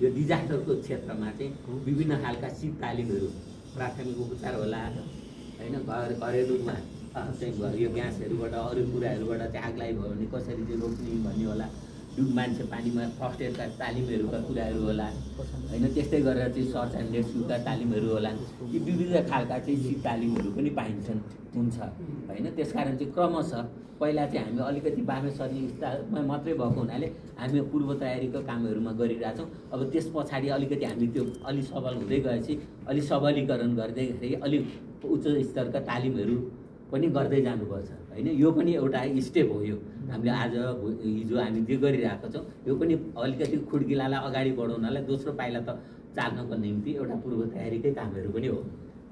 यो डिजास्टरको क्षेत्रमा चाहिँ विभिन्न खालका सिप तालिमहरू प्राथमिक उपचार होला हैन घरेलुमा चाहिँ यो ग्यासहरूबाट अरू कुराहरूबाट चाहिँ आगलागी भयो भने कसरी चाहिँ रोक्ने भन्ने होला मान्छे पानीमा फर्स्ट एडका तालिमहरूका कुराहरू होला हैन त्यस्तै गरेर चाहिँ सर्च एन्ड रेस्क्युका तालिमहरू होला यी विविध खालका चाहिँ सिप तालिमहरू पनि पाइन्छन् हुन्छ हैन त्यसकारण चाहिँ क्रमशः पहिला चाहिँ हामी अलिकति बामे सर्ने स्तरमा मात्रै भएको हुनाले हामी पूर्व तयारीको कामहरूमा गरिरहेछौँ अब त्यस पछाडि अलिकति हामी त्यो अलि सबल हुँदै गएपछि अलि सबलीकरण गर्दै अलि उच्च स्तरका तालिमहरू पनि गर्दै जानुपर्छ हैन यो पनि एउटा स्टेप हो यो हामीले आज हिजो हामी जे गरिरहेको छौँ यो पनि अलिकति खुड्किलालाई अगाडि बढाउनलाई दोस्रो पाइला त चाल्नको निम्ति एउटा पूर्व तयारीकै कामहरू पनि हो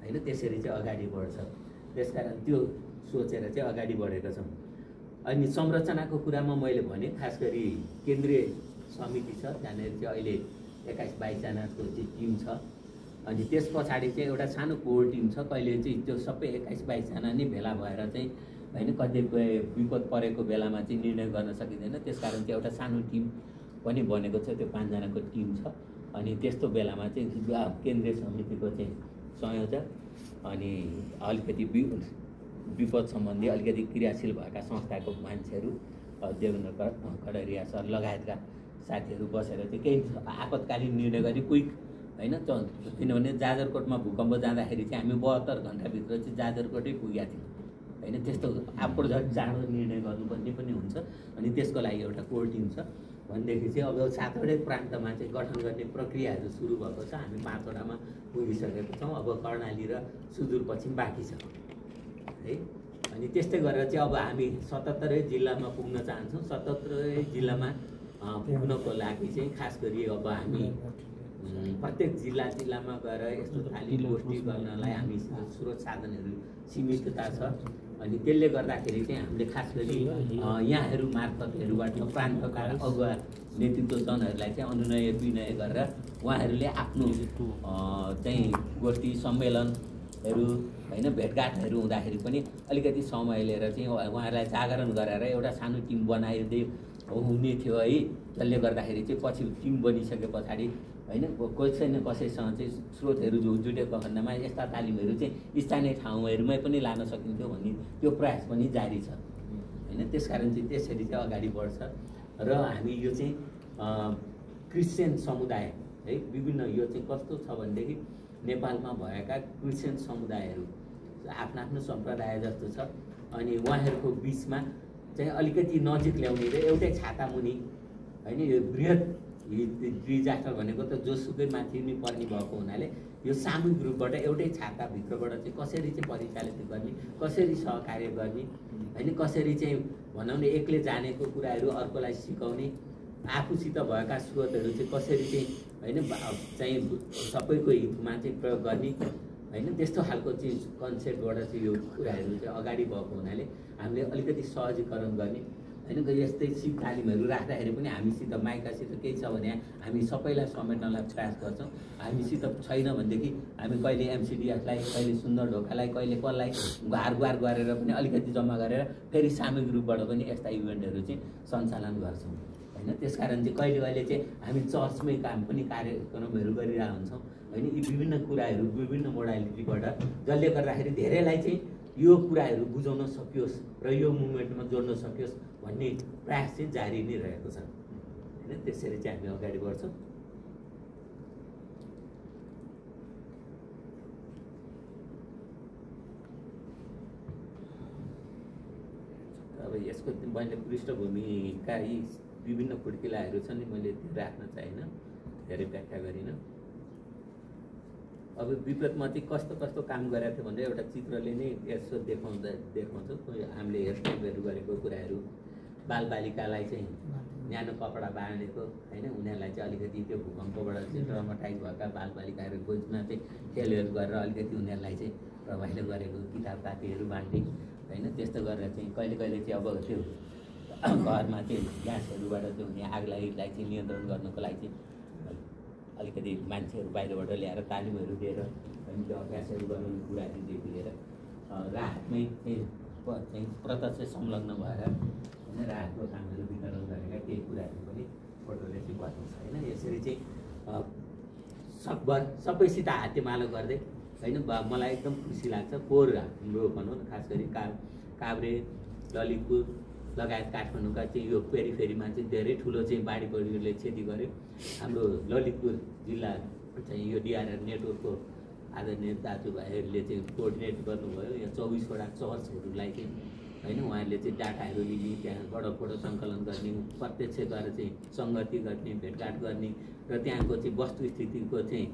हैन त्यसरी चाहिँ अगाडि बढ्छ त्यसकारण त्यो सोचेर चाहिँ अगाडि बढेका छौँ अनि संरचनाको कुरामा मैले भने खास गरी केन्द्रीय समिति छ जहाँनिर चाहिँ अहिले 21-22 जनाको चाहिँ टिम छ अनि त्यस पछाडि चाहिँ एउटा सानो कोर टिम छ कहिले चाहिँ त्यो सबै 21-22 जना नै भेला भएर चाहिँ हैन कतिपय विपद परेको बेलामा चाहिँ निर्णय गर्न सकिँदैन त्यसकारण चाहिँ एउटा सानो टिम पनि बनेको छ त्यो 5 जनाको टिम छ अनि त्यस्तो बेलामा चाहिँ केन्द्रीय समितिको चाहिँ संयोजक अनि अलिकति विपद सम्बन्धी अलिकति क्रियाशील भएका संस्थाको मान्छेहरू देवेन्द्र कडारिया सर लगायतका साथीहरू बसेर चाहिँ केही आपतकालीन निर्णय गरी क्विक हैन किनभने जाजरकोटमा भूकम्प जाँदाखेरि चाहिँ हामी 72 घण्टाभित्र चाहिँ जाजरकोटै पुगेका थियौँ हैन त्यस्तो आपतझट चाँडो निर्णय गर्नुपर्ने पनि हुन्छ अनि त्यसको लागि एउटा कोर टिम छ भनेदेखि चाहिँ अब 7वटै प्रान्तमा चाहिँ गठन गर्ने प्रक्रियाहरू सुरु भएको छ हामी 5वटामा पुगिसकेको छौँ अब कर्णाली र सुदूरपश्चिम बाँकी छ है अनि त्यस्तै गरेर चाहिँ अब हामी 77 जिल्लामा पुग्न चाहन्छौँ 77 जिल्लामा पुग्नको लागि चाहिँ खास गरी अब हामी प्रत्येक जिल्लामा गएर यस्तो तालिम गोष्ठी गर्नलाई हामी स्रोत साधनहरू सीमितता छ अनि त्यसले गर्दाखेरि चाहिँ हामीले खास गरी यहाँहरू मार्फतहरूबाट प्रान्तका अगुवा नेतृत्वजनहरूलाई चाहिँ अनुनय विनय गरेर उहाँहरूले आफ्नो चाहिँ गोष्ठी सम्मेलनहरू हैन भेटघाटहरू हुँदाखेरि पनि अलिकति समय लिएर चाहिँ उहाँहरूलाई जागरण गरेर एउटा सानो टिम बनाइदिँदै हुने थियो है जसले गर्दाखेरि चाहिँ पछि टिम बनिसके पछाडि हैन कसै न कसैसँग चाहिँ स्रोतहरू जुटेको खण्डमा यस्ता तालिमहरू चाहिँ स्थानीय ठाउँहरूमै पनि लान सकिन्थ्यो भन्ने त्यो प्रयास पनि जारी छ हैन त्यसकारण चाहिँ त्यसरी चाहिँ अगाडि बढ्छ र हामी यो चाहिँ क्रिस्चियन समुदाय है विभिन्न यो चाहिँ कस्तो छ भनेदेखि नेपालमा भएका क्रिस्चियन समुदायहरू आफ्नो आफ्नो सम्प्रदाय जस्तो छ अनि उहाँहरूको बिचमा चाहिँ अलिकति नजिक ल्याउने र एउटै छाता मुनि हैन यो बृहत डिजास्टर भनेको त जोसुकै माथि नै पर्ने भएको हुनाले यो सामूहिक रूपबाट एउटै छाताभित्रबाट चाहिँ कसरी चाहिँ परिचालित गर्ने कसरी सहकार्य गर्ने हैन कसरी चाहिँ भनौँ न एकले जानेको कुराहरू अर्कोलाई सिकाउने आफूसित भएका स्रोतहरू चाहिँ कसरी चाहिँ हैन चाहिँ सबैको हितमा चाहिँ प्रयोग गर्ने हैन त्यस्तो खालको चाहिँ कन्सेप्टबाट चाहिँ यो कुराहरू चाहिँ अगाडि भएको हुनाले हामीले अलिकति सहजीकरण गर्ने हैन यस्तै सिप तालिमहरू राख्दाखेरि पनि हामीसित माइकासित केही छ भने हामी सबैलाई समेट्नलाई प्रयास गर्छौँ हामीसित छैन भनेदेखि हामी कहिले एमसिडिएफलाई कहिले सुन्दर ढोकालाई कहिले कसलाई गुहार गरेर पनि अलिकति जम्मा गरेर फेरि सामूहिक रूपबाट पनि यस्ता इभेन्टहरू चाहिँ सञ्चालन गर्छौँ हैन त्यसकारण चाहिँ कहिले चाहिँ हामी चर्चमै काम पनि कार्यक्रमहरू गरिरहेको हुन्छौँ हैन यी विभिन्न कुराहरू विभिन्न मोडालिटीबाट जसले गर्दाखेरि धेरैलाई चाहिँ यो कुराहरू बुझाउन सकियोस् र यो मुभमेन्टमा जोड्न सकियोस् भन्ने प्रयास चाहिँ जारी नै रहेको छ हैन त्यसरी चाहिँ हामी अगाडि बढ्छौँ अब यसको मैले पृष्ठभूमिका यी विभिन्न खुड्किलाहरू छन् नि मैले राख्न चाहिनँ धेरै व्याख्या गरिनँ अब विपदमा चाहिँ कस्तो काम गरेको थियो भन्दा एउटा चित्रले नै यसो देखाउँछ हामीले हेयरस्टाइलहरू गरेको कुराहरू बालबालिकालाई चाहिँ न्यानो कपडा बाँडेको हैन उनीहरूलाई चाहिँ अलिकति त्यो भूकम्पबाट चाहिँ ट्रमाटाइज भएका बालबालिकाहरू खोज्न चाहिँ खेलहरू गरेर अलिकति उनीहरूलाई चाहिँ रमाइलो गरेको किताब कापीहरू बाँड्ने हैन त्यस्तो गरेर चाहिँ कहिले चाहिँ अब त्यो घरमा चाहिँ ग्यासहरूबाट चाहिँ हुने आगलागीलाई चाहिँ नियन्त्रण गर्नको लागि चाहिँ अलिकति मान्छेहरू बाहिरबाट ल्याएर तालिमहरू दिएर अनि त्यो अभ्यासहरू गर्ने कुराहरूदेखि लिएर राहतमै चाहिँ प्रत्यक्ष संलग्न भएर होइन राहतको कामहरू वितरण गरेका केही कुराहरू पनि फोटोले चाहिँ बताउँछ होइन यसरी चाहिँ सकभर सबैसित हातेमालो गर्दै होइन मलाई एकदम खुसी लाग्छ। पोहोर हाम्रो भनौँ न खास गरी काभ्रे ललितपुर लगायत काठमाडौँका चाहिँ यो पेरिफेरीमा चाहिँ धेरै ठुलो चाहिँ बाढी पहिरोले क्षति गर्यो। हाम्रो ललितपुर जिल्ला चाहिँ यो डिआरआर नेटवर्कको आदरणीय दाजुभाइहरूले चाहिँ कोअर्डिनेट गर्नुभयो। यहाँ 24 वटा चर्चहरूलाई चाहिँ होइन उहाँहरूले चाहिँ डाटाहरू लिने, त्यहाँबाट फोटो सङ्कलन गर्ने, प्रत्यक्ष गएर चाहिँ सङ्गति गर्ने, भेटघाट गर्ने र त्यहाँको चाहिँ वस्तुस्थितिको चाहिँ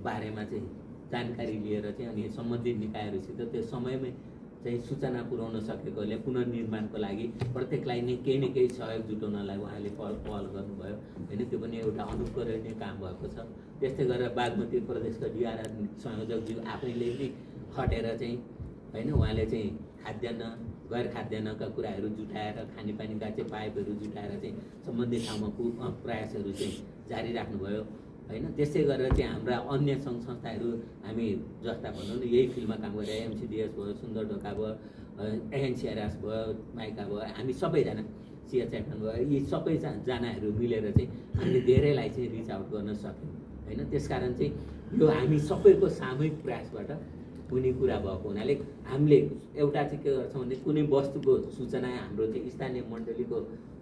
बारेमा चाहिँ जानकारी लिएर चाहिँ अनि सम्बन्धित निकायहरूसित त्यो समयमै चाहिँ सूचना पुर्याउन सकेकोले पुनर्निर्माणको लागि प्रत्येकलाई नै केही न केही सहयोग जुटाउनलाई उहाँले पहल गर्नुभयो होइन। त्यो पनि एउटा अनुकरणीय काम भएको छ। त्यस्तै गरेर बागमती प्रदेशका डिआरआर संयोजकज्यू आफैले नै खटेर चाहिँ होइन उहाँले चाहिँ खाद्यान्न गैर खाद्यान्नका कुराहरू जुटाएर खानेपानीका चाहिँ पाइपहरू जुटाएर चाहिँ सम्बन्धित ठाउँमा प्रयासहरू चाहिँ जारी राख्नुभयो होइन। त्यसै गरेर चाहिँ हाम्रा अन्य सङ्घ संस्थाहरू हामी जस्ता भनौँ न यही फिल्डमा काम गरे एमसिडिएस भयो, सुन्दर ढोका भयो, एएनसिआरएस भयो, माइका भयो, हामी सबैजना सिएचएफएन भयो, यी सबैजनाहरू मिलेर चाहिँ हामीले धेरैलाई चाहिँ रिच आउट गर्न सक्यौँ होइन। त्यसकारण चाहिँ यो हामी सबैको सामूहिक प्रयासबाट कुनै कुरा भएको हुनाले हामीले एउटा चाहिँ के गर्छौँ भने कुनै वस्तुको सूचना हाम्रो चाहिँ स्थानीय मण्डलीको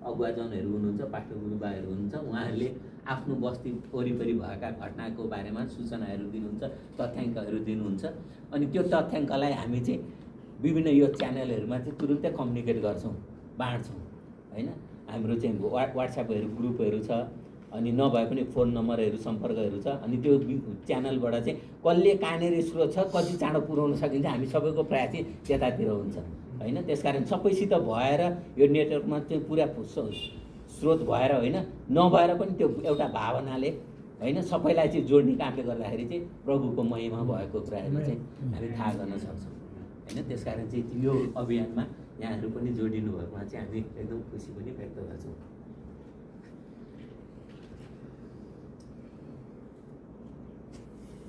अगुवाजनहरू हुनुहुन्छ, पाठक गुरुबाहरू हुनुहुन्छ, उहाँहरूले आफ्नो बस्ती वरिपरि भएका घटनाको बारेमा सूचनाहरू दिनुहुन्छ, तथ्याङ्कहरू दिनुहुन्छ। अनि त्यो तथ्याङ्कलाई हामी चाहिँ विभिन्न यो च्यानलहरूमा चाहिँ तुरुन्तै कम्युनिकेट गर्छौँ, बाँड्छौँ होइन। हाम्रो चाहिँ वाट्सएपहरू ग्रुपहरू छ, अनि नभए पनि फोन नम्बरहरू सम्पर्कहरू छ। अनि त्यो च्यानलबाट चाहिँ कसले कहाँनिर स्रोत छ, कति चाँडो पुर्याउन सकिन्छ, हामी सबैको प्रयास चाहिँ त्यतातिर हुन्छ होइन। त्यसकारण सबैसित भएर यो नेटवर्कमा चाहिँ पुरा स्रोत भएर होइन, नभएर पनि त्यो एउटा भावनाले होइन सबैलाई चाहिँ जोड्ने कामले गर्दाखेरि चाहिँ प्रभुको महिमा भएको कुराहरू चाहिँ हामी थाहा गर्न सक्छौँ होइन। त्यसकारण चाहिँ यो अभियानमा यहाँहरू पनि जोडिनु भएकोमा चाहिँ हामी एकदम खुसी पनि व्यक्त गर्छौँ।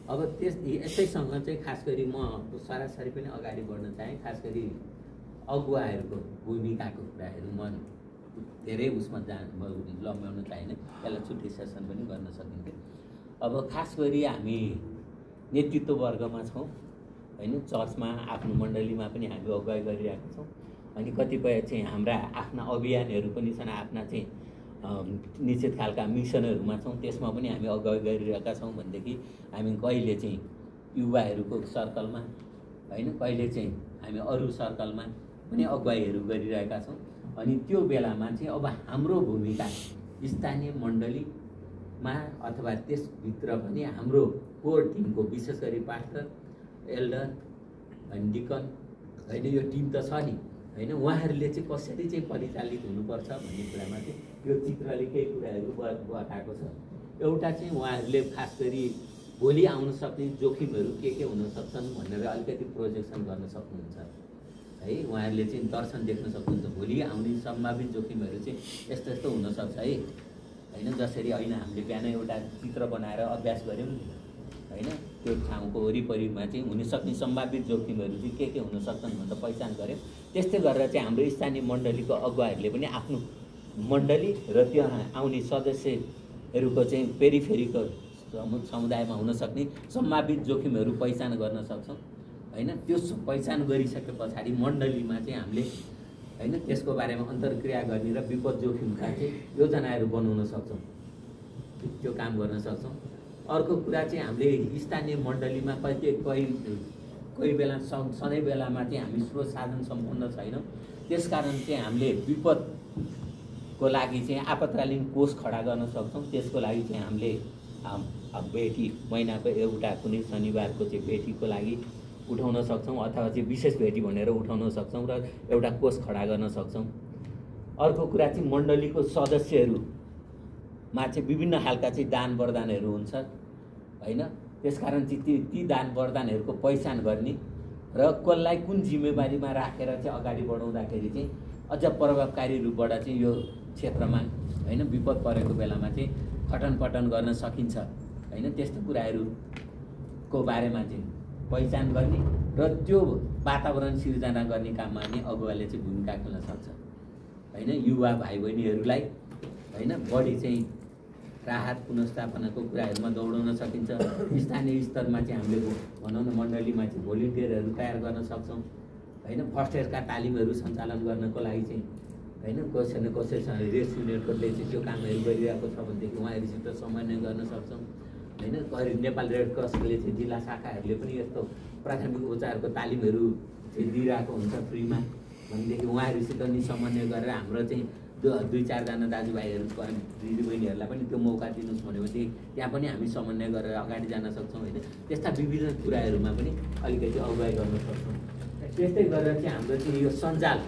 अब यसैसँग चाहिँ खास गरी म सरासरी पनि अगाडि बढ्न चाहेँ। खास गरी अगुवाहरूको भूमिकाको कुराहरू म धेरै उसमा लम्ब्याउन चाहिने, त्यसलाई छुट्टै सेसन पनि गर्न सकिन्थ्यो। अब खास गरी हामी नेतृत्व वर्गमा छौँ होइन, चर्चमा आफ्नो मण्डलीमा पनि हामी अगुवाई गरिरहेका छौँ। अनि कतिपय चाहिँ हाम्रा आफ्ना अभियानहरू पनि छन्, आफ्ना चाहिँ निश्चित खालका मिसनहरूमा छौँ, त्यसमा पनि हामी अगुवाई गरिरहेका छौँ। भनेदेखि हामी कहिले चाहिँ युवाहरूको सर्कलमा होइन, कहिले चाहिँ हामी अरू सर्कलमा पनि अगुवाईहरू गरिरहेका छौँ। अनि त्यो बेलामा चाहिँ अब हाम्रो भूमिका स्थानीय मण्डलीमा अथवा त्यसभित्र पनि हाम्रो कोर टिमको विशेष गरी पास्टर, एल्डर अनि डिकन होइन, यो टिम त छ नि होइन, उहाँहरूले चाहिँ कसरी चाहिँ परिचालित हुनुपर्छ भन्ने कुरामा चाहिँ यो चित्रले केही कुराहरू बताएको छ। एउटा चाहिँ उहाँहरूले खास गरी भोलि आउन सक्ने जोखिमहरू के हुन सक्छन् भनेर अलिकति प्रोजेक्सन गर्न सक्नुहुन्छ है। उहाँहरूले चाहिँ दर्शन देख्न सक्नुहुन्छ, भोलि आउने सम्भावित जोखिमहरू चाहिँ यस्तो यस्तो हुनसक्छ है होइन। जसरी होइन हामीले बिहान एउटा चित्र बनाएर अभ्यास गऱ्यौँ होइन, त्यो ठाउँको वरिपरिमा चाहिँ हुनसक्ने सम्भावित जोखिमहरू चाहिँ के हुन सक्छन् भनेर पहिचान गऱ्यौँ। त्यस्तै गरेर चाहिँ हाम्रो स्थानीय मण्डलीको अगुवाहरूले पनि आफ्नो मण्डली र त्यहाँ आउने सदस्यहरूको चाहिँ पेरिफेरीको समुदायमा हुनसक्ने सम्भावित जोखिमहरू पहिचान गर्न सक्छौँ होइन। त्यो पहिचान गरिसके पछाडि मण्डलीमा चाहिँ हामीले होइन त्यसको बारेमा अन्तर्क्रिया गर्ने र विपद जोखिमका चाहिँ योजनाहरू बनाउन सक्छौँ, त्यो काम गर्न सक्छौँ। अर्को कुरा चाहिँ हामीले स्थानीय मण्डलीमा कोही बेला सधैँ बेलामा चाहिँ हामी स्रोत साधन सम्पन्न छैनौँ। त्यसकारण चाहिँ हामीले विपदको लागि चाहिँ आपतकालीन कोष खडा गर्न सक्छौँ। त्यसको लागि चाहिँ हामीले भेटी महिनाको एउटा कुनै शनिबारको चाहिँ भेटीको लागि उठाउन सक्छौँ, अथवा चाहिँ विशेष भेटी भनेर उठाउन सक्छौँ र एउटा कोष खडा गर्न सक्छौँ। अर्को कुरा चाहिँ मण्डलीको सदस्यहरूमा चाहिँ विभिन्न खालका चाहिँ दान वरदानहरू हुन्छ होइन। त्यसकारण चाहिँ ती दान वरदानहरूको पहिचान गर्ने र कसलाई कुन जिम्मेवारीमा राखेर चाहिँ अगाडि बढाउँदाखेरि चाहिँ अझ प्रभावकारी रूपबाट चाहिँ यो क्षेत्रमा होइन विपद परेको बेलामा चाहिँ खटनपटन गर्न सकिन्छ होइन। त्यस्तो कुराहरूको बारेमा चाहिँ पहिचान गर्ने र त्यो वातावरण सिर्जना गर्ने काममा नै अगुवाले चाहिँ भूमिका खेल्न सक्छ होइन। युवा भाइ बहिनीहरूलाई होइन बढी चाहिँ राहत पुनर्स्थापनाको कुराहरूमा दौडाउन सकिन्छ। स्थानीय स्तरमा चाहिँ हामीले भनौँ न मण्डलीमा चाहिँ भोलिन्टियरहरू तयार गर्न सक्छौँ होइन। फर्स्ट एडका तालिमहरू सञ्चालन गर्नको लागि चाहिँ होइन कसै न कसैसँग रेस युनिटहरूले चाहिँ त्यो कामहरू गरिरहेको छ भनेदेखि उहाँहरूसित समन्वय गर्न सक्छौँ होइन। नेपाल रेड क्रसले चाहिँ जिल्ला शाखाहरूले पनि यस्तो प्राथमिक उपचारको तालिमहरू चाहिँ दिइरहेको हुन्छ फ्रीमा भनेदेखि उहाँहरूसित नि समन्वय गरेर हाम्रो चाहिँ 2-4जना दाजुभाइहरू दिदीबहिनीहरूलाई पनि त्यो मौका दिनुहोस् भनेपछि त्यहाँ पनि हामी समन्वय गरेर अगाडि जान सक्छौँ होइन। त्यस्ता विभिन्न कुराहरूमा पनि अलिकति अगुवाई गर्न सक्छौँ। त्यस्तै गरेर चाहिँ हाम्रो चाहिँ यो सञ्जाल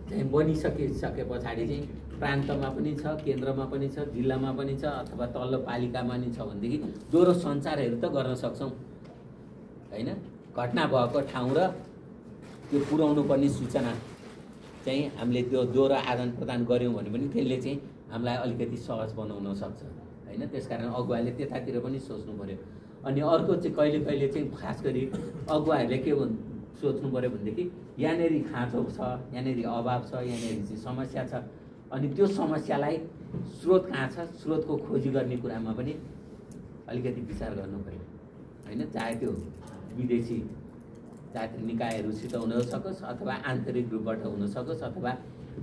चाहिँ बनिसके पछाडि चाहिँ प्रान्तमा पनि छ, केन्द्रमा पनि छ, जिल्लामा पनि छ अथवा तल्लो पालिकामा पनि छ भनेदेखि दोहोरो सञ्चारहरू त गर्न सक्छौँ होइन। घटना भएको ठाउँ र त्यो पुर्याउनु पर्ने सूचना चाहिँ हामीले त्यो दोहोरो आदान प्रदान गऱ्यौँ भने पनि त्यसले चाहिँ हामीलाई अलिकति सहज बनाउन सक्छ होइन। त्यसकारण अगुवाले त्यतातिर पनि सोच्नु पऱ्यो। अनि अर्को चाहिँ कहिले कहिले चाहिँ खास गरी अगुवाहरूले के सोच्नु पऱ्यो भनेदेखि यहाँनिर खाँचो छ, यहाँनिर अभाव छ, यहाँनिर चाहिँ समस्या छ अनि त्यो समस्यालाई स्रोत कहाँ छ स्रोतको खोजी गर्ने कुरामा पनि अलिकति विचार गर्नु पऱ्यो होइन। चाहे त्यो विदेशी जातीय निकायहरूसित हुन सकोस् अथवा आन्तरिक रूपबाट हुन सकोस् अथवा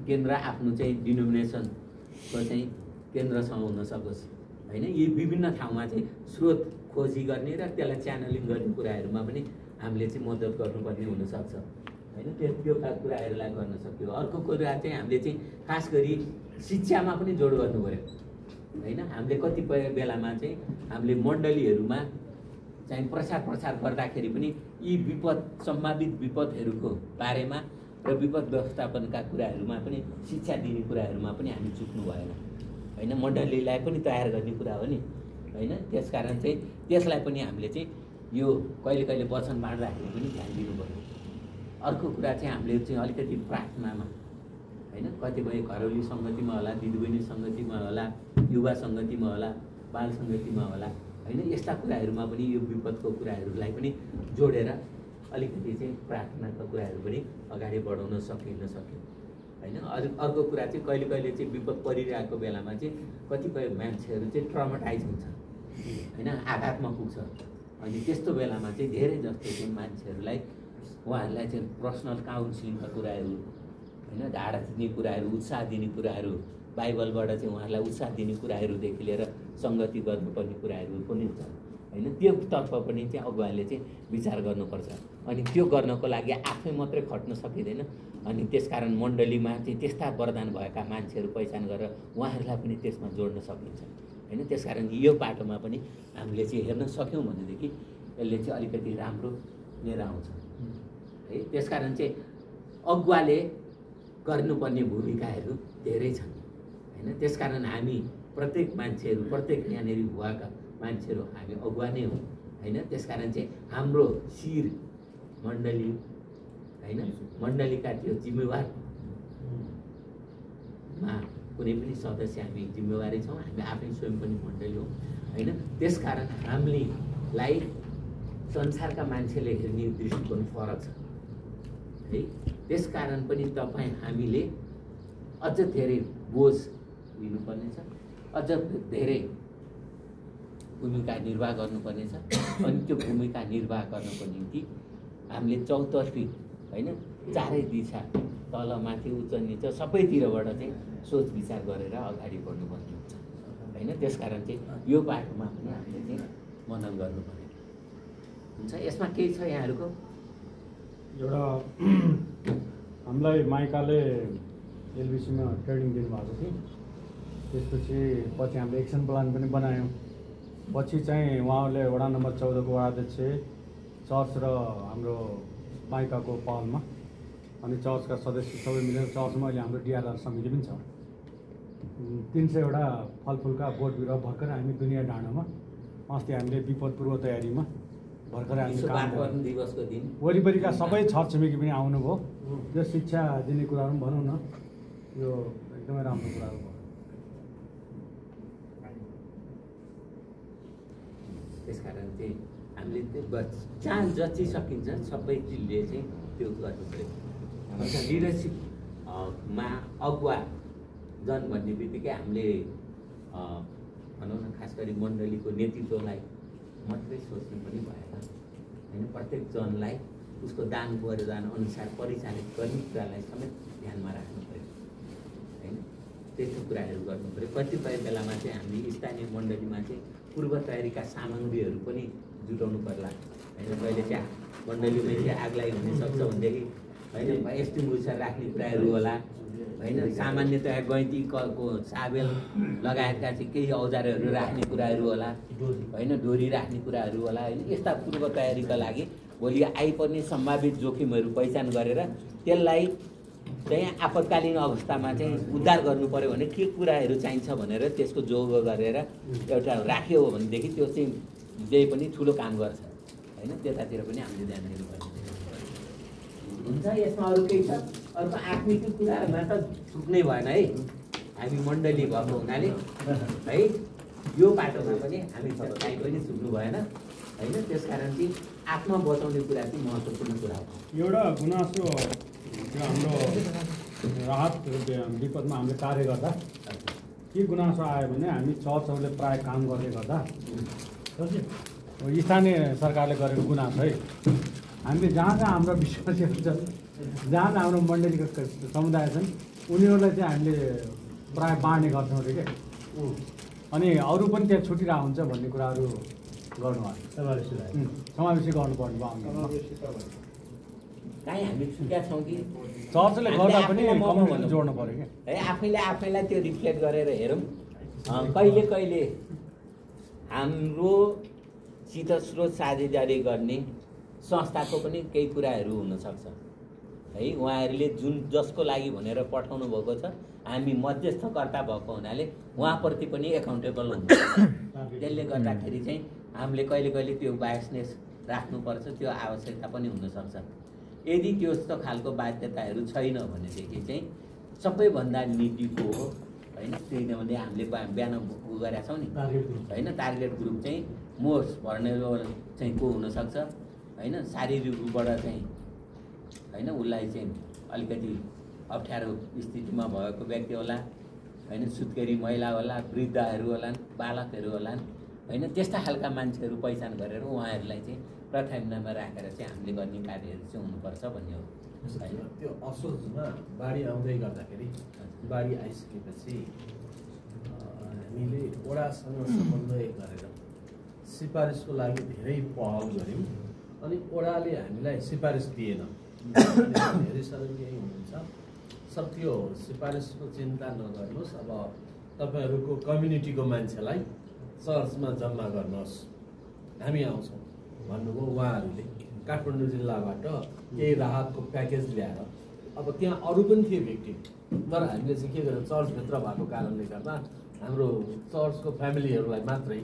केन्द्र आफ्नो चाहिँ डिनोमिनेसनको चाहिँ केन्द्रसँग हुन सकोस् होइन। यी विभिन्न ठाउँमा चाहिँ स्रोत खोजी गर्ने र त्यसलाई च्यानलिङ गर्ने कुराहरूमा पनि हामीले चाहिँ मद्दत गर्नुपर्ने हुनसक्छ होइन। त्यो कुराहरूलाई गर्न सक्यो। अर्को कुरा चाहिँ हामीले चाहिँ खास गरी शिक्षामा पनि जोड गर्नु पऱ्यो होइन। हामीले कतिपय बेलामा चाहिँ हामीले मण्डलीहरूमा चाहिँ प्रचार गर्दाखेरि पनि यी सम्भावित विपदहरूको बारेमा र विपद व्यवस्थापनका कुराहरूमा पनि शिक्षा दिने कुराहरूमा पनि हामी चुक्नु भएन होइन। मण्डलीलाई पनि तयार गर्ने कुरा हो नि होइन। त्यसकारण चाहिँ त्यसलाई पनि हामीले चाहिँ यो कहिले कहिले वचन बाँड्दाखेरि पनि ध्यान दिनु पर्यो। अर्को कुरा चाहिँ हामीले चाहिँ अलिकति प्रार्थनामा होइन कतिपय घरेलु सङ्गतिमा होला, दिदीबहिनी सङ्गतिमा होला, युवा सङ्गतिमा होला, बाल सङ्गतिमा होला होइन। यस्ता कुराहरूमा पनि यो विपदको कुराहरूलाई पनि जोडेर अलिकति चाहिँ प्रार्थनाका कुराहरू पनि अगाडि बढाउन सक्यो होइन। अर्को कुरा चाहिँ कहिले कहिले चाहिँ विपद परिरहेको बेलामा चाहिँ कतिपय मान्छेहरू चाहिँ ट्रमाटाइज हुन्छ होइन, आघातमा पुग्छ। अनि त्यस्तो बेलामा चाहिँ धेरै जस्तो चाहिँ मान्छेहरूलाई उहाँहरूलाई चाहिँ पर्सनल काउन्सिलिङका कुराहरू होइन, ढाडा दिने कुराहरू, उत्साह दिने कुराहरू, बाइबलबाट चाहिँ उहाँहरूलाई उत्साह दिने कुराहरूदेखि लिएर सङ्गति गर्नुपर्ने कुराहरू पनि हुन्छ होइन। त्यो तर्फ पनि चाहिँ अगुवाले चाहिँ विचार गर्नुपर्छ। अनि त्यो गर्नको लागि आफै मात्रै खट्न सकिँदैन। अनि त्यसकारण मण्डलीमा चाहिँ त्यस्ता वरदान भएका मान्छेहरू पहिचान गरेर उहाँहरूलाई पनि त्यसमा जोड्न सकिन्छ होइन। त्यसकारण यो बाटोमा पनि हामीले चाहिँ हेर्न सक्यौँ भनेदेखि यसले चाहिँ अलिकति राम्रो लिएर आउँछ है। त्यसकारण चाहिँ अगुवाले गर्नुपर्ने भूमिकाहरू धेरै छन् होइन। त्यसकारण हामी प्रत्येक मान्छेहरू, प्रत्येक यहाँनिर भएका मान्छेहरू हामी अगुवा नै हौँ होइन। त्यसकारण चाहिँ हाम्रो शिर मण्डली होइन, मण्डलीका त्यो जिम्मेवारमा कुनै पनि सदस्य हामी जिम्मेवारी छौँ। हामी आफै स्वयं पनि मण्डली हौँ होइन। त्यसकारण हामीलाई संसारका मान्छेले हेर्ने दृष्टिकोण फरक छ है। त्यसकारण पनि हामीले अझ धेरै बोझ लिनुपर्नेछ, अझ धेरै भूमिका निर्वाह गर्नुपर्नेछ। अनि त्यो भूमिका निर्वाह गर्नको निम्ति हामीले चौतर्फी होइन, चारै दिशा तल माथि उच्च निच सबैतिरबाट चाहिँ सोच विचार गरेर अगाडि बढ्नुपर्ने हुन्छ होइन। त्यसकारण चाहिँ यो बाटोमा पनि हामीले चाहिँ मनन गर्नुपर्ने हुन्छ। यसमा केही छ यहाँहरूको? एउटा हामीलाई माइकाले एलबिसीमा ट्रेनिङ दिनुभएको थियो। त्यसपछि पछि हामीले एक्सन प्लान पनि बनायौँ। पछि चाहिँ उहाँहरूले वडा नम्बर 14 को वडाध्यक्ष, चर्च र हाम्रो माइकाको पहलमा अनि चर्चका सदस्य सबै मिलेर चर्चमा अहिले हाम्रो डिआरआर समिति पनि छ। 300 वटा फलफुलका बोट बिरुवा भर्खर हामी दुनियाँ डाँडामा अस्ति हामीले विपद पूर्व तयारीमा भर्खर हामीले काम दिवसको दिन वरिपरिका सबै छरछिमेकी पनि आउनुभयो। यो शिक्षा दिने कुराहरू पनि भनौँ न, यो एकदमै राम्रो कुराहरू भयो। त्यसकारण चाहिँ हामीले त्यो जहाँ जति सकिन्छ सबै चिजले चाहिँ त्यो गर्नु पऱ्यो। लिडरसिपमा अगुवा जन भन्ने बित्तिकै हामीले भनौँ न खास गरी मण्डलीको नेतृत्वलाई मात्रै सोच्नु पनि भएन होइन। प्रत्येक जनलाई उसको दान वरदान अनुसार परिचालित गर्ने कुरालाई समेत ध्यानमा राख्नु पऱ्यो होइन। त्यस्तो कुराहरू गर्नु पऱ्यो। कतिपय बेलामा चाहिँ हामी स्थानीय मण्डलीमा चाहिँ पूर्व तयारीका सामग्रीहरू पनि जुटाउनु पर्ला होइन। कहिले चाहिँ मण्डलीमै चाहिँ आगलाइ हुनसक्छ भनेदेखि होइन एस्टिम उल्सा राख्ने कुराहरू होला होइन। सामान्यतया गैँतीको साबेल लगायतका चाहिँ केही औजारहरू राख्ने कुराहरू होला होइन। डोरी राख्ने कुराहरू होला होइन। यस्ता पूर्व तयारीका लागि भोलि आइपर्ने सम्भावित जोखिमहरू पहिचान गरेर त्यसलाई चाहिँ आपतकालीन अवस्थामा चाहिँ उद्धार गर्नु पऱ्यो भने के कुराहरू चाहिन्छ भनेर त्यसको जोग गरेर एउटा राख्यो भनेदेखि त्यो चाहिँ जे पनि ठुलो काम गर्छ होइन। त्यतातिर पनि हामीले ध्यान दिनुपर्छ हुन्छ। यसमा अरू केही छ? अर्को आत्मिक कुराहरूमा त छुट्नै भएन है। हामी मण्डली भएको हुनाले है यो बाटोमा पनि हामी कहीँ पनि छुट्नु भएन होइन। त्यसकारण चाहिँ आत्मा बचाउने कुरा चाहिँ महत्त्वपूर्ण कुरा हो। एउटा गुनासो त्यो हाम्रो राहत विपदमा हामीले कार्य गर्दा के गुनासो आयो भने हामी चर्चहरूले प्राय काम गर्दै गर्दा स्थानीय सरकारले गरेको गुनासो है। हामीले जहाँ जहाँ हाम्रो विश्वासीहरू छन्, जहाँ जहाँ हाम्रो मण्डलीको समुदाय छन्, उनीहरूलाई चाहिँ हामीले प्राय बाँड्ने गर्छौँ अरे क्या। अनि अरू पनि त्यहाँ छुटिरहेको हुन्छ भन्ने कुराहरू गर्नुभयो। समावेशी गर्नुपर्ने भयो। काहीँ हामी छुट्या छौँ कि चर्चले गर्दा पनि कम्युनिटी जोड्नु पऱ्यो क्या है। आफैले आफैलाई त्यो रिफ्लेक्ट गरेर हेरौँ। कहिले कहिले हाम्रो चित्तस्रोत साझेदारी गर्ने संस्थाको पनि केही कुराहरू हुनसक्छ है। उहाँहरूले जुन जसको लागि भनेर पठाउनु भएको छ, हामी मध्यस्थकर्ता भएको हुनाले उहाँप्रति पनि एकाउन्टेबल हुन्छ। त्यसले गर्दाखेरि चाहिँ हामीले कहिले कहिले त्यो बायसनेस राख्नुपर्छ। त्यो आवश्यकता पनि हुनसक्छ। यदि त्यस्तो खालको बाध्यताहरू छैन भनेदेखि चाहिँ सबैभन्दा नीतिको हो होइन। किनभने हामीले बिहान गरेका छौँ नि होइन। टार्गेट ग्रुप चाहिँ मोस्ट भर्नेबल चाहिँ को हुनसक्छ होइन। शारीरिक रूपबाट चाहिँ होइन उसलाई चाहिँ अलिकति अप्ठ्यारो स्थितिमा भएको व्यक्ति होला होइन। सुत्केरी महिला होला, वृद्धहरू होलान्, बालकहरू होलान् होइन। त्यस्ता खालका मान्छेहरू पहिचान गरेर उहाँहरूलाई चाहिँ प्राथमिकतामा राखेर चाहिँ हामीले गर्ने कार्यहरू चाहिँ हुनुपर्छ भन्ने हो होइन। त्यो असोजमा बाढी आउँदै गर्दाखेरि बाढी आइसकेपछि हामीले वडासँग समन्वय गरेर सिफारिसको लागि धेरै पहल गऱ्यौँ। अनि वडाले हामीलाई सिफारिस दिएन। धेरै साह्रो यही हुनुहुन्छ सर, त्यो सिफारिसको चिन्ता नगर्नुहोस्। अब तपाईँहरूको कम्युनिटीको मान्छेलाई चर्चमा जम्मा गर्नुहोस्, हामी आउँछौँ भन्नुभयो उहाँहरूले। काठमाडौँ जिल्लाबाट केही राहतको प्याकेज ल्याएर अब त्यहाँ अरू पनि थिए भिक्टिम, तर हामीले चाहिँ के गर्यौँ, चर्चभित्र भएको कारणले गर्दा हाम्रो चर्चको फ्यामिलीहरूलाई मात्रै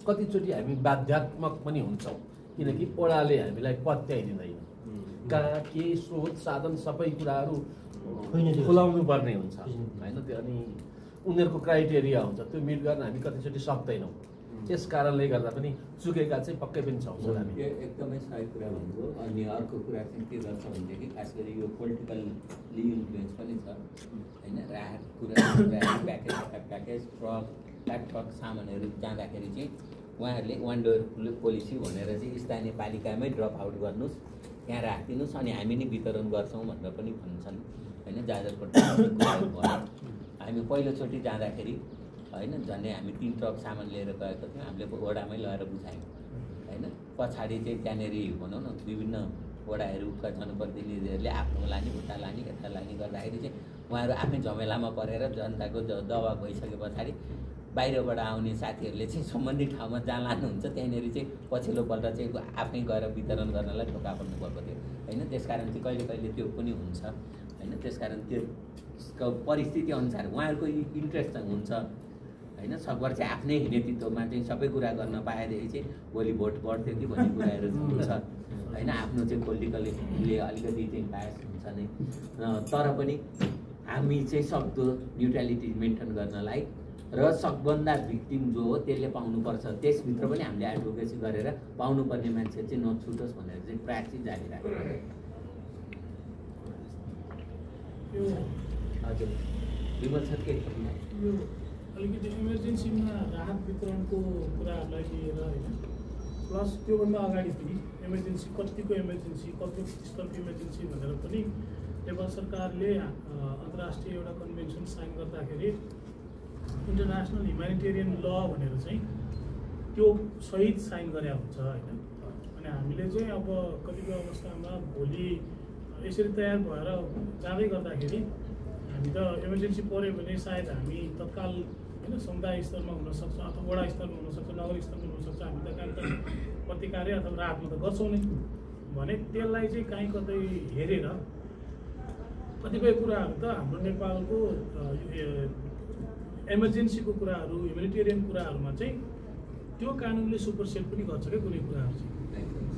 कतिचोटि हामी बाध्यात्मक पनि हुन्छौँ। किनकि ओडाले हामीलाई पत्याइदिँदैन। कहाँ के स्रोत साधन सबै कुराहरू खुलाउनु पर्ने हुन्छ होइन। त्यो अनि उनीहरूको क्राइटेरिया हुन्छ, त्यो मिट गर्न हामी कतिचोटि सक्दैनौँ। त्यस कारणले गर्दा पनि चुकेका चाहिँ पक्कै पनि छौँ हामी। यो एकदमै सही कुरा भन्नुभयो। अनि अर्को कुरा चाहिँ के गर्छ भनेदेखि खास गरी यो पोलिटिकल्ली इन्फ्लुएन्स पनि छ होइन। राहत कुरा प्याकेज ट्रक सामानहरू जाँदाखेरि चाहिँ उहाँहरूले वान डोर पोलिसी भनेर चाहिँ स्थानीय पालिकामै ड्रप आउट गर्नुहोस्, त्यहाँ राखिदिनुहोस् अनि हामी नै वितरण गर्छौँ भनेर पनि भन्छन् होइन। जाजरकोट हामी पहिलोचोटि जाँदाखेरि होइन झन्डै हामी 3 ट्रक सामान लिएर गएको थियौँ। हामीले वडामै लगेर बुझायौँ होइन। पछाडि चाहिँ त्यहाँनिर भनौँ न विभिन्न वडाहरूका जनप्रतिनिधिहरूले आफ्नो लाने उता लाने यता लाने गर्दाखेरि चाहिँ उहाँहरू आफै झमेलामा परेर जनताको दबाब भइसके पछाडि बाहिरबाट आउने साथीहरूले चाहिँ सम्बन्धित ठाउँमा जहाँ लानुहुन्छ त्यहाँनिर चाहिँ पछिल्लोपल्ट चाहिँ आफै गएर वितरण गर्नलाई ढोका पर्नु भएको थियो होइन। त्यसकारण चाहिँ कहिले कहिले त्यो पनि हुन्छ होइन। त्यसकारण त्यो परिस्थिति अनुसार उहाँहरूको इन्ट्रेस्ट हुन्छ होइन। सकभर चाहिँ आफ्नै नेतृत्वमा चाहिँ सबै कुरा गर्न पाएदेखि चाहिँ भोलि भोट बढ्थ्यो कि भन्ने कुराहरू हुन्छ होइन। आफ्नो चाहिँ पोलिटिकलले अलिकति चाहिँ बायस हुन्छ नै, तर पनि हामी चाहिँ सक्दो न्युट्रालिटी मेन्टेन गर्नलाई र सबभन्दा भिक्टिम जो हो त्यसले पाउनुपर्छ, त्यसभित्र पनि हामीले एडभोकेसी गरेर पाउनुपर्ने मान्छे चाहिँ नछुटोस् भनेर चाहिँ प्रयास चाहिँ जारी राख्नु। हजुर विमल सर के अलिकति इमर्जेन्सीमा राहत वितरणको कुराहरूलाई लिएर होइन, प्लस त्योभन्दा अगाडि पनि इमर्जेन्सी कतिको स्तरको इमर्जेन्सी भनेर पनि नेपाल सरकारले अन्तर्राष्ट्रिय एउटा कन्भेन्सन साइन गर्दाखेरि इन्टरनेसनल ह्युमेनिटेरियन ल भनेर चाहिँ त्यो सहित साइन गरे हुन्छ होइन। अनि हामीले चाहिँ अब कतिपय अवस्थामा भोलि यसरी तयार भएर जाँदै गर्दाखेरि हामी त इमर्जेन्सी पऱ्यो भने सायद हामी तत्काल होइन समुदाय स्तरमा हुनसक्छ अथवा वडा स्तरमा हुनसक्छ, नगर स्तरमा हुनसक्छ, हामी त कहीँ त प्रतिकार्य अथवा राहतमा त गर्छौँ नै भने त्यसलाई चाहिँ कहीँ कतै हेरेर कतिपय कुराहरू त हाम्रो नेपालको इमर्जेन्सीको कुराहरू ह्युमेनिटेरियन कुराहरूमा चाहिँ त्यो कानुनले सुपरसेट पनि गर्छ क्या कुनै कुराहरू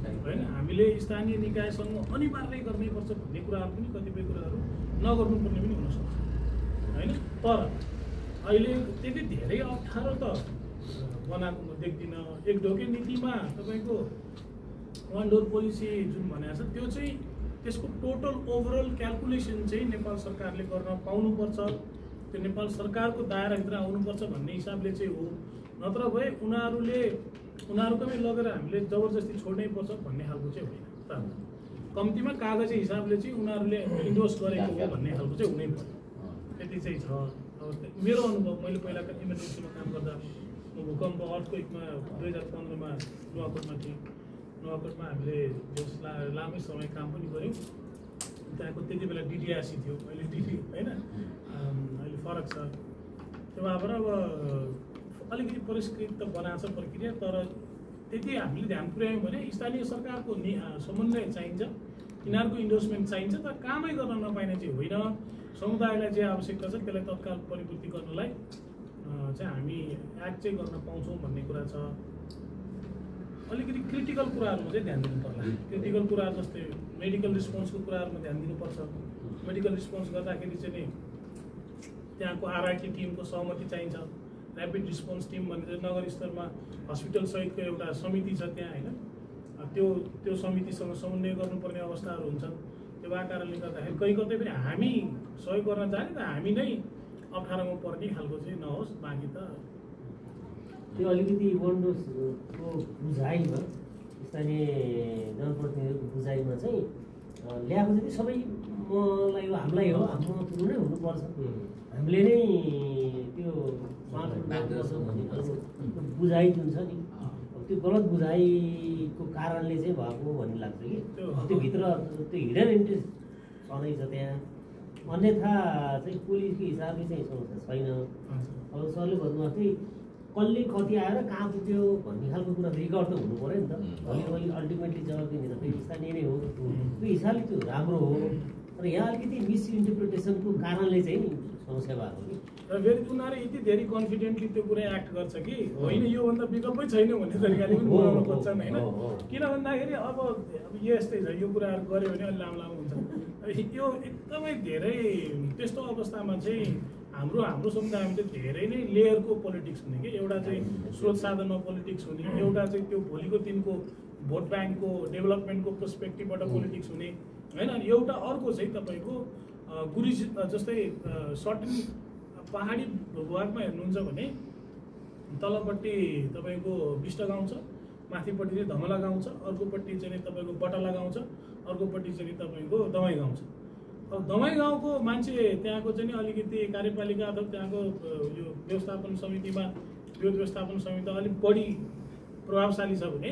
चाहिँ होइन। हामीले स्थानीय निकायसँग अनिवार्य गर्नैपर्छ भन्ने कुराहरू पनि कतिपय कुराहरू नगर्नुपर्ने पनि हुनसक्छ होइन। तर अहिले त्यति धेरै अप्ठ्यारो त बनाएको म देख्दिनँ। एक ढोके नीतिमा तपाईँको वान डोर पोलिसी जुन भनेको छ त्यो चाहिँ त्यसको टोटल ओभरअल क्यालकुलेसन चाहिँ नेपाल सरकारले गर्न पाउनुपर्छ, त्यो नेपाल सरकारको दायराभित्र आउनुपर्छ भन्ने हिसाबले चाहिँ हो। नत्र भए उनीहरूकै लगेर हामीले जबरजस्ती छोड्नै पर्छ भन्ने खालको चाहिँ होइन। त कम्तीमा कागजी हिसाबले चाहिँ उनीहरूले इन्डोर्स गरेको हो भन्ने खालको चाहिँ हुनै पर्यो, त्यति चाहिँ छ। अब मेरो अनुभव, मैले पहिलाका इमर्जेन्सीमा काम गर्दा म भूकम्प अर्थक्वेकमा 2015मा नुवाकोटमा थिएँ। नुवाकोटमा हामीले लामै समय काम पनि गऱ्यौँ। त्यहाँको त्यति बेला डिडिआरसी थियो, अहिले डिडी होइन, अहिले फरक छ। त्यो भएर अब अलिकति परिष्कृत त बनाएको छ प्रक्रिया, तर त्यति हामीले ध्यान पुर्यायौँ भने स्थानीय सरकारको समन्वय चाहिन्छ, यिनीहरूको इन्डोर्समेन्ट चाहिन्छ, तर कामै गर्न नपाइने चाहिँ होइन। समुदायलाई जे आवश्यकता छ त्यसलाई तत्काल परिपूर्ति गर्नलाई चाहिँ हामी एक्ट चाहिँ गर्न पाउँछौँ भन्ने कुरा छ। अलिकति क्रिटिकल कुराहरूमा चाहिँ ध्यान दिनु पर्ला। क्रिटिकल कुराहरू जस्तै मेडिकल रिस्पोन्सको कुराहरूमा ध्यान दिनुपर्छ। मेडिकल रिस्पोन्स गर्दाखेरि चाहिँ नि त्यहाँको आरआइटी टिमको सहमति चाहिन्छ। ऱ्यापिड रिस्पोन्स टिम भनेर नगर स्तरमा हस्पिटल सहितको एउटा समिति छ त्यहाँ होइन, त्यो समितिसँग समन्वय गर्नुपर्ने अवस्थाहरू हुन्छन्। त्यो भएको कारणले गर्दाखेरि कहीँ कतै पनि हामी सहयोग गर्न जाने त हामी नै अप्ठ्यारोमा पर्ने खालको चाहिँ नहोस्। बाँकी त त्यो अलिकति वन्डोसको बुझाइमा स्थानीय जनप्रतिनिधिहरूको बुझाइमा चाहिँ ल्याएको चाहिँ सबै मलाई हो, हामीलाई हो, हाम्रो थ्रु नै हुनुपर्छ, हामीले नै त्यो भन्ने खालको बुझाइ जुन छ नि, त्यो गलत बुझाइको कारणले चाहिँ भएको भन्ने लाग्छ कि त्यो भित्र त्यो हिडन इन्ट्रेस्ट छँदैछ त्यहाँ। अन्यथा चाहिँ पुलिसको हिसाबले चाहिँ समस्या छैन। अब सरले भन्नुभएको चाहिँ कसले कति आएर कहाँ पुग्यो भन्ने खालको कुरा रिकर्ड त हुनु पऱ्यो नि त। भोलि अल्टिमेटली जवाब दिने त फेरि स्थानीय नै हो, त्यो हिसाबले त्यो राम्रो हो। तर यहाँ अलिकति मिसइन्टरप्रिटेसनको कारणले चाहिँ समस्या भएको कि र फेरि उनीहरू यति धेरै कन्फिडेन्टली त्यो कुरा एक्ट गर्छ कि होइन योभन्दा विकल्पै छैन भन्ने तरिकाले पनि बोलाउन खोज्छन् होइन। किन भन्दाखेरि अब यो यस्तै छ, यो कुराहरू गऱ्यो भने अलि लामो हुन्छ। यो एकदमै धेरै त्यस्तो अवस्थामा चाहिँ हाम्रो समुदायमा चाहिँ धेरै नै लेयरको पोलिटिक्स हुने कि एउटा चाहिँ स्रोत साधनमा पोलिटिक्स हुने, एउटा चाहिँ त्यो भोलिको दिनको भोट ब्याङ्कको डेभलपमेन्टको पर्सपेक्टिभबाट पोलिटिक्स हुने होइन। एउटा अर्को चाहिँ तपाईँको गुरुज जस्तै सर्टेन पहाडी भूभागमा हेर्नुहुन्छ भने तलपट्टि तपाईँको बिष्ट गाउँ छ, माथिपट्टि चाहिँ धमला गाउँ छ, अर्कोपट्टि चाहिँ तपाईँको बटाला गाउँ छ, अर्कोपट्टि चाहिँ तपाईँको दमाई गाउँ छ। अब दमाई गाउँको मान्छे त्यहाँको चाहिँ अलिकति कार्यपालिका अथवा त्यहाँको यो व्यवस्थापन समितिमा विरोध व्यवस्थापन समिति अलिक बढी प्रभावशाली छ भने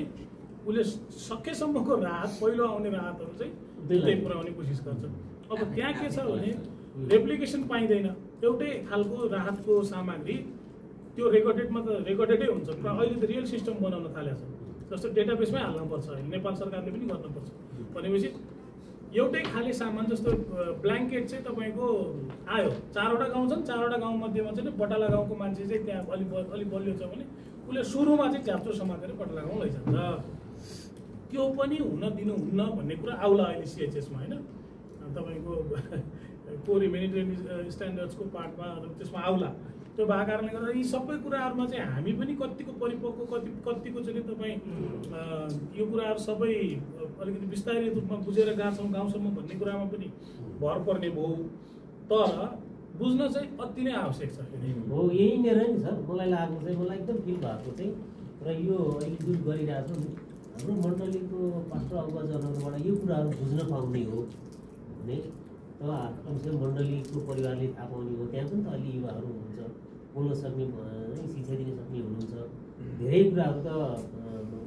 उसले सकेसम्मको राहत, पहिलो आउने राहतहरू चाहिँ त्यही पुर्याउने कोसिस गर्छ। अब त्यहाँ के छ भने रेप्लिकेसन पाइँदैन, एउटै खालको राहतको सामग्री त्यो रेकर्डेडमा त रेकर्डेडै हुन्छ। अहिले त रियल सिस्टम बनाउन थालेको छ, जस्तो डेटाबेसमै हाल्नुपर्छ, नेपाल सरकारले पनि गर्नुपर्छ। भनेपछि एउटै खाले सामान जस्तो ब्ल्याङ्केट चाहिँ तपाईँको आयो, 4वटा गाउँ छन्, 4वटा गाउँ मध्येमा चाहिँ बटाला गाउँको मान्छे चाहिँ त्यहाँ अलिक बलियो छ भने उसले सुरुमा चाहिँ च्याप्चो समातेर बटाला गाउँ लैजान्छ। त्यो पनि हुन दिनुहुन्न भन्ने कुरा आउला अहिले सिएचएसमा होइन, तपाईँको कोर ह्युमेनिटेरियन स्ट्यान्डर्ड्सको पार्टमा त्यसमा आउला। त्यो भएको कारणले गर्दा यी सबै कुराहरूमा चाहिँ हामी पनि कतिको परिपक्व, कतिको चाहिँ तपाईँ यो कुराहरू सबै अलिकति विस्तारित रूपमा बुझेर गएको छौँ गाउँसम्म भन्ने कुरामा पनि भर पर्ने भयो। तर बुझ्न चाहिँ अति नै आवश्यक छ फेरि। हो यही मेरो नि सर मलाई लागेको चाहिँ मलाई एकदम फिल भएको चाहिँ र यो अहिले जुन गरिरहेको छ हाम्रो मण्डलीको पास्टर अङ्गजनहरूबाट यो कुराहरू बुझ्न पाउने हो भने त कमसेकम मण्डलीको परिवारले थाहा पाउने हो। त्यहाँ पनि त अलि युवाहरू हुनुहुन्छ बोल्न सक्ने शिक्षा दिन सक्ने हुनुहुन्छ। धेरै कुराहरू त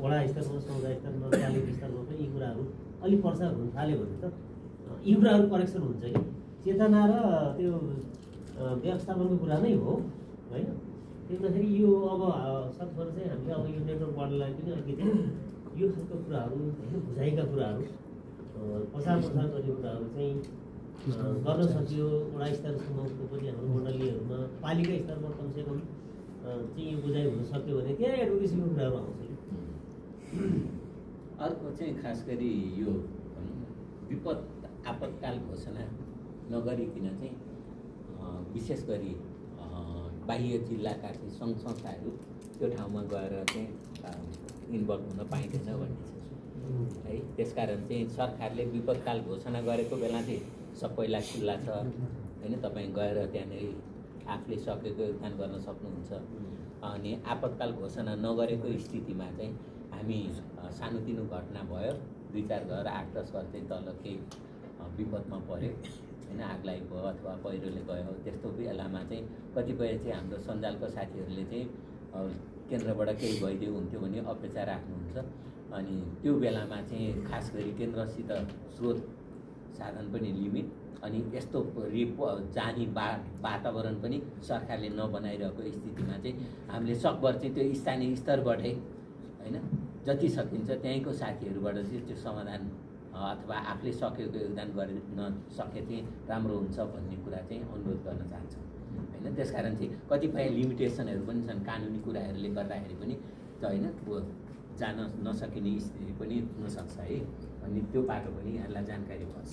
वडा स्तरमा समुदाय स्तरमा तालिम स्तरमा पनि यी कुराहरू अलिक प्रचार हुन थाल्यो भने त यी कुराहरू करेक्सन हुन्छ कि चेतना र त्यो व्यवस्थापनको कुरा नै हो होइन। त्यही हुँदाखेरि यो अब सकभर चाहिँ हामीले अब यो नेटवर्कबाटलाई पनि अलिकति यो खालको कुराहरू होइन बुझाइका कुराहरू प्रचार गर्ने कुराहरू चाहिँ गर्न सकियो। वडा स्तरसम्मको पनि हाम्रो मण्डलीहरूमा पालिका स्तरमा कमसेकम चाहिँ यो बुझाइ हुन सक्यो भने त्यहाँ एडभोकेसीको कुराहरू आउँछ कि। अर्को चाहिँ खास गरी यो विपद आपतकाल घोषणा नगरिकन चाहिँ विशेष गरी बाह्य जिल्लाका चाहिँ सङ्घ संस्थाहरू त्यो ठाउँमा गएर चाहिँ इन्भल्भ हुन पाइँदैन भन्ने छ है। त्यसकारण चाहिँ सरकारले विपदकाल घोषणा गरेको बेला चाहिँ सबैलाई खुल्ला छ होइन। तपाईँ गएर त्यहाँनिर आफूले सकेको योगदान गर्न सक्नुहुन्छ। अनि आपतकाल घोषणा नगरेको स्थितिमा चाहिँ हामी सानोतिनो घटना भयो 2-4 घर 8-10 घर चाहिँ तल केही विपदमा पऱ्यो होइन, आगलागी भयो अथवा पहिरोले गयो। त्यस्तो बेलामा चाहिँ कतिपय चाहिँ हाम्रो सञ्जालको साथीहरूले चाहिँ केन्द्रबाट केही भइदियो हुन्थ्यो भने अपेक्षा राख्नुहुन्छ। अनि त्यो बेलामा चाहिँ खास गरी केन्द्रसित स्रोत साधन पनि लिमिट अनि यस्तो जाने वातावरण पनि सरकारले नबनाइरहेको स्थितिमा चाहिँ हामीले सकभर चाहिँ त्यो स्थानीय स्तरबाटै होइन जति सकिन्छ त्यहीँको साथीहरूबाट चाहिँ त्यो समाधान अथवा आफूले सकेको योगदान गर्न सके चाहिँ राम्रो हुन्छ भन्ने कुरा चाहिँ अनुरोध गर्न चाहन्छौँ होइन। त्यसकारण चाहिँ कतिपय लिमिटेसनहरू पनि छन् कानुनी कुराहरूले गर्दाखेरि पनि होइन जान नसकिने स्थिति पनि हुनसक्छ है। अनि त्यो बाटो पनि यहाँलाई जानकारी होस्।